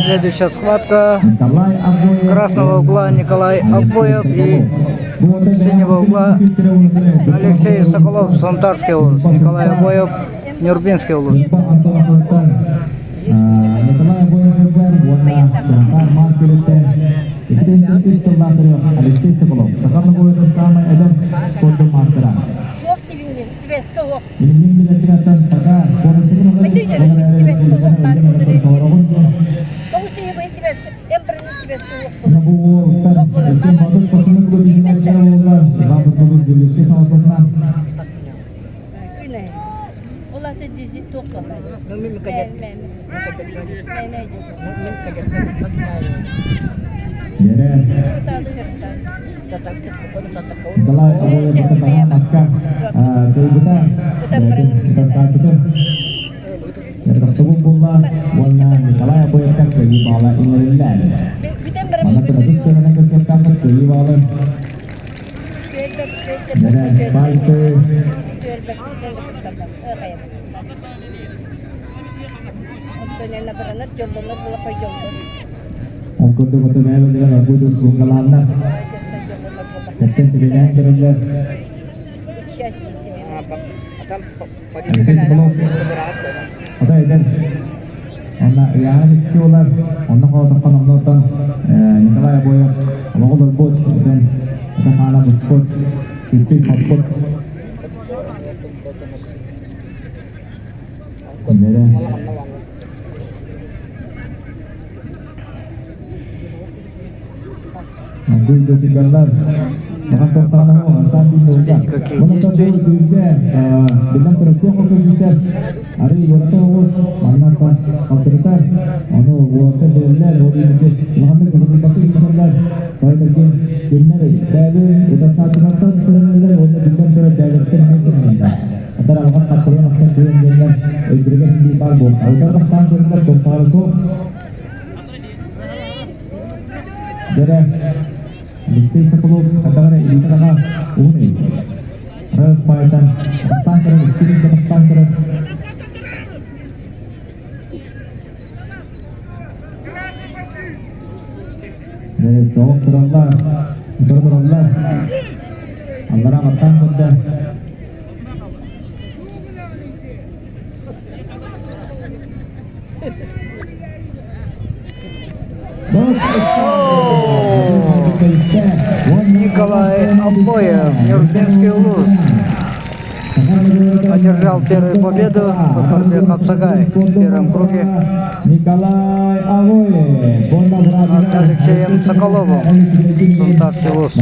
Следующая схватка. С красного угла Николай Обоев и синего угла Алексей Соколов, Сунтарский улус. Николай Обоев, Нюрбинский улус. Николай Обоев уонна Сунтаар Маар Күлүттэн Алексей Соколов саха норуотун саамай эдэр спордун маастара. Суох тибиҥҥин, сибээскэ уох. Николай Обоев маска кыайбыта утарсааччытын Тохтобул буолла уонна Николай Обоевка кыайыы баала иҥэриллэр. Манна кыратыс сыананы көрсүөхтээххит кыайыы баалы Дэрэ Бальты Ол курдук ото бэйэ-бэйэлэрин оргууй суунгалааннар кэпсэн тибилээн көрөллөр. Алексей Соколов ата эдэр онно ыйааһын икки буолар онно хоотоххо номнуоттан Николай Обоев олоҕу олорбут бүтэн ата хаана буспут сиппит-хоппут Нэрэ Никаких действий. Дэрэ Алексей Соколов хайдах эрэ илиитэ-атаҕа уһун эбит. Рык баайтан атахтаан көрөр, икки илиитэ атахтаан көрөр. Дэрэ соҕох тураллар, утары тураллар. Аллараа баттаан көрдө. Николай Обоев, Нюрбинский улус, одержал первую победу в борьбе Хапсагай в первом круге Николай Авоев над Алексеем Соколовым, Сунтарский улус.